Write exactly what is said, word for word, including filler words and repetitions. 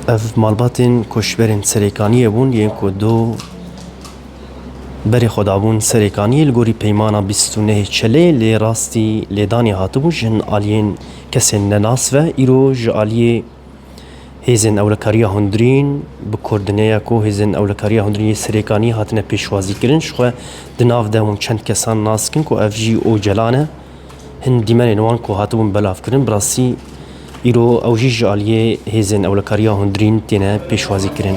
Ev malbatên koçberên Serêkaniyê bûn, yên ku do berê xwe dabûn Serêkaniyê, li gorî peymana bîst û nehê Çelê lê rastî lêdanê hatibû ji hin aliyên kesên nenas ve. Îro ji aliyê hêzên ewlekariya hundirîn bi koordîneya ku hêzên ewlekariya hundirîn yê Serêkaniyê hatine pêşwazî kirin. Ji xwe di nav de hûn çend kesan nas dikin ku ev jî Ocalan e. Hin dîmenên wan ku hatibûn belavkirin, bi rastî îro ew jî ji aliyê hêzên ewlekariya hundirîn têne pêşwazîkirin.